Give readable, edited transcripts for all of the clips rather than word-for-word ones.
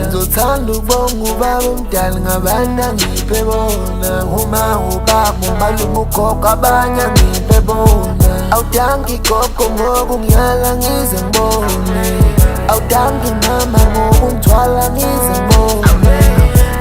Ngizothanda ukubonga ubaba omdala ngabantu angiphe bona. Uma ubaba umalume ugogo abanye angiphe bona. Awudanki gogo ngokungiyala ngize ngibone. Awudanki mama ngokungithwala ngize ngibone.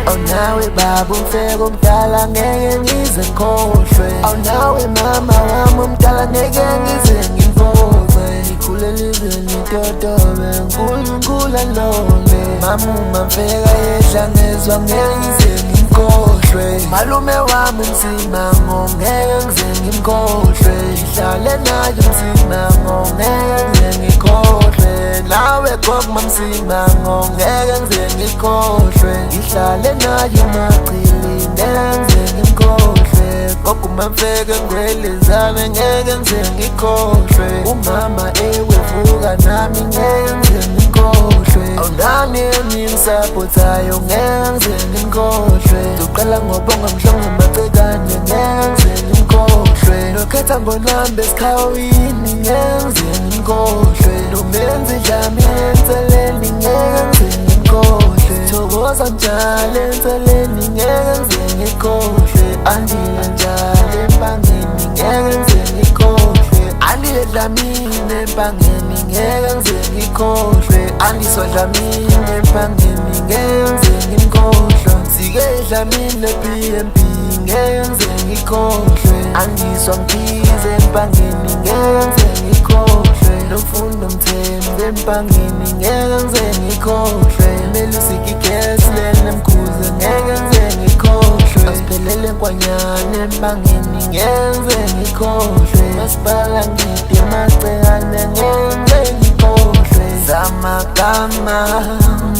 Awunawe baba umfeko omdala ngeke ngize ngikhohlwe. Awunawe mama wami omdala ngeke ngize ngimfoze. Ngikhulele ezweni itotobe uNkulunkulu alone. Mama umamfeka yedla ngezwa ngeke ngize ngimkhohlwe. Malume wami uMsimango ngeke ngize ngimkhohlwe. Ngihlale naye uMsimango ngeke ngize ngikhohlwe. Nawe gogo MaMsimango ngeke ngize ngikhohlwe. Ngihlale naye uMachili ngeke ngize ngimkhohlwe. Gogo uMamfeke ngwelezane ngeke ngize ngikhohlwe. Umama ewevuka nami ngeke ngize ngimkhohlwe. Awunani enimsapothayo ngeke ngize ngimkhohlwe. Ngizoqala ngobonga Mhlongo Macekane ngeke ngize ngimkhohlwe. Nokhetha Mbonambi esikhawini ngeke ngize ngimkhohlwe. Nomenzi Dlamini enseleni ngeke ngize ngimkhohlwe. Thokoza njalo enseleni ngeke ngize ngikhohlwe. Andile njalo empangeni ngeke ngize ngikhohlwe. Andile Dlamini empangeni ngeke ngize ngikhohlwe. Andiswa Dlamini empangeni ngeke ngize ngimkhohlwe. Sike Dlamini e-PMB ngeke ngize ngikhohlwe. Andiswa Mkhize empangeni ngeke ngize ngikhohlwe. Nomfundo Mthembu empangeni ngeke ngize ngikhohlwe. Melusi Gigesi lena Mkhuze ngeke ngize ngikhohlwe. Asiphelele Nkwanyana empangeni ngeke ngize ngikhohlwe. Masipala ngide Macekane ngeke ngize ngikhohlwe. Zamagama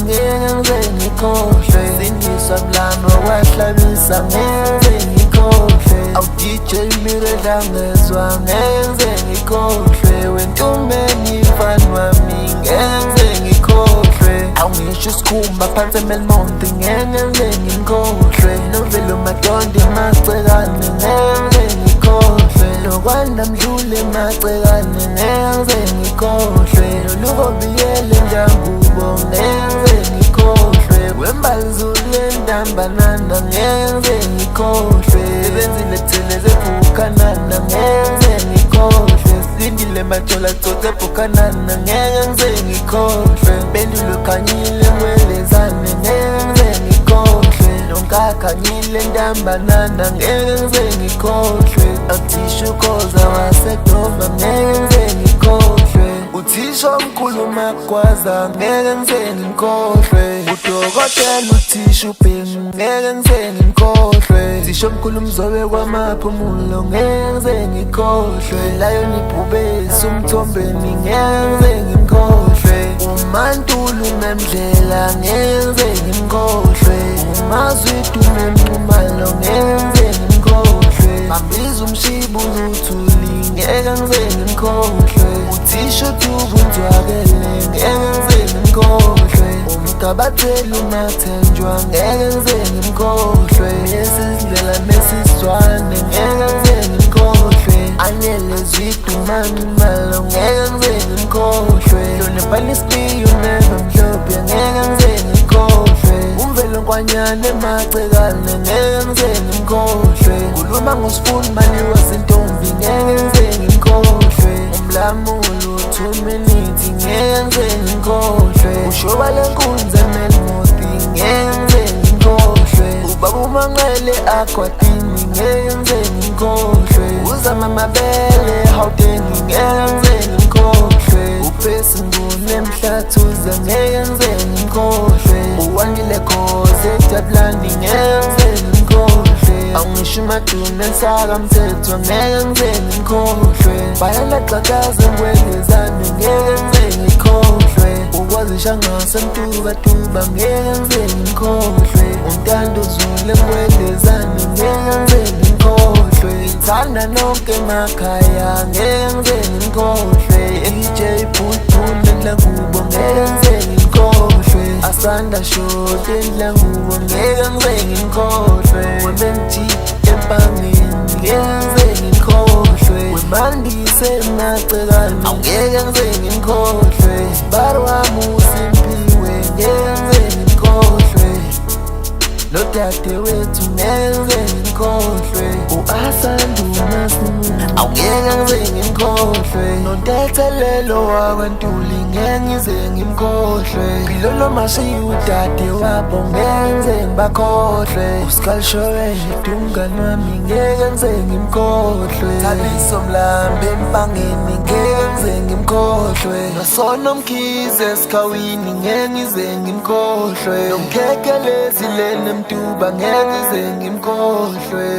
ngeke ngize ngikhohlwe. Sindiswa Mlambo kwahlabisa ngeke ngize ngikhohlwe. Awu DJ Mire Dlangezwa ngeke ngize ngikhohlwe. Wentumeni mfana wami ngeke ngize ngikhohlwe. Awungisho isikhumba phansi eMelmont ngeke ngize ngimkhohlwe. Novelo Madondo Macekane ngeke ngize ngikhohlwe. Nokwanda Mdluli Macekane ngeke ngize ngikhohlwe. Nolukobiyele Njangubo ngeke ngize ngikhohlwe. Wembalizulu entambanana ngeke ngize ngikhohlwe. Sebenzile Theleze Bukhanana ngeke ngize ngikhohlwe. Sindile Majola Tsotse Bukhanana ngeke ngize ngikhohlwe. Mpendulo Khanyile Ngwelezane ngeke ngize ngikhohlwe. Nonkakhanyile Ntambanana ngeke ngize ngikhohlwe. Uthisha uKhoza waseDova ngeke ngize ngikhohlwe. Uthisha omkhulu Magwaza ngeke ngize ngimkhohlwe. Udokotela uthisha uBhengu ngeke ngize ngimkhohlwe. Uthisha omkhulu Mzobe kwamaphumulo ngeke ngize ngikhohlwe. Lion Ibhubesi uMthombeni ngeke ngize ngimkhohlwe. UMantulu Memndlela ngeke ngize ngimkhohlwe. UMazwidu Memnxumalo ngeke ngize ngimkhohlwe. Bambiza uMshibu Luthuli ngeke ngize ngimkhohlwe. Uthisha uDubu Nzwakele ngeke ngize ngimkhohlwe. Umgabatheli uMathenjwa ngeke ngize ngimkhohlwe. Mrs Ndlela Mrs Zwane ngeke ngize ngimkhohlwe. Anele Zwidu Manxumalo ngeke ngize ngimkhohlwe. Hloniphani Sibiya uMema Mhlophe ngeke ngize ngimkhohlwe. Umvelo Nkwanyana Macekane ngeke ngize ngimkhohlwe. Khuluma ngoSifuni Maliwa Zintombi ngeke ngize ngimkhohlwe. Umlamuli 2 minutes ngeke ngize ngimkhohlwe. Ushoba lenkunzi eMelmoth ngeke ngize ngimkhohlwe. Ubaba uManqele Akwatini ngeke ngize ngimkhohlwe. Uzama Mabele Gauteng ngeke ngize ngimkhohlwe. Uphesi Nguni eMhlathuze ngeke ngize ngimkhohlwe. Uwandile Khoza eJabulani ngeke ngize ngimkhohlwe. Awungisho uMaduna eNsakamthetho ngeke ngize ngimkhohlwe. Bayala Xhakaza Ngwelezane ngeke ngize ngikhohlwe. Ukwazisha ngaseMtubatuba ngeke ngize ngimkhohlwe. Untando Zulu eNgwelezane ngeke ngize ngimkhohlwe. Ngithanda nonke emakhaya ngeke ngize ngimkhohlwe. DJ Bulbul Ndlangubo ngeke ngize ngimkhohlwe. Asanda Shoti Ndlangubo ngeke ngize ngimkhohlwe. Women G empangeni ngeke ngize ngimkhohlwe. Wemandise Macekane, awungeke ngize ngimkhohlwe. Bari wami uSimphiwe, ngeke ngize ngimkhohlwe. Nodade wethu ngeke ngize ngimkhohlwe. U-Asanda awungeke ngize ngimkhohlwe. Nontethelelo wakwaNtuli ngeke ngize ngimkhohlwe. Philolo Mashiya udade wabo ngeke ngize ngibakhohlwe. Uskalshowele umngani wami ngeke ngize ngimkhohlwe. Thabiso Mlambe Empangeni ngeke ngize ngimkhohlwe. Nosono Mkhize Esikhawini ngeke ngize ngimkhohlwe. Nomkhekhelezi lena Mtuba ngeke ngize ngimkhohlwe.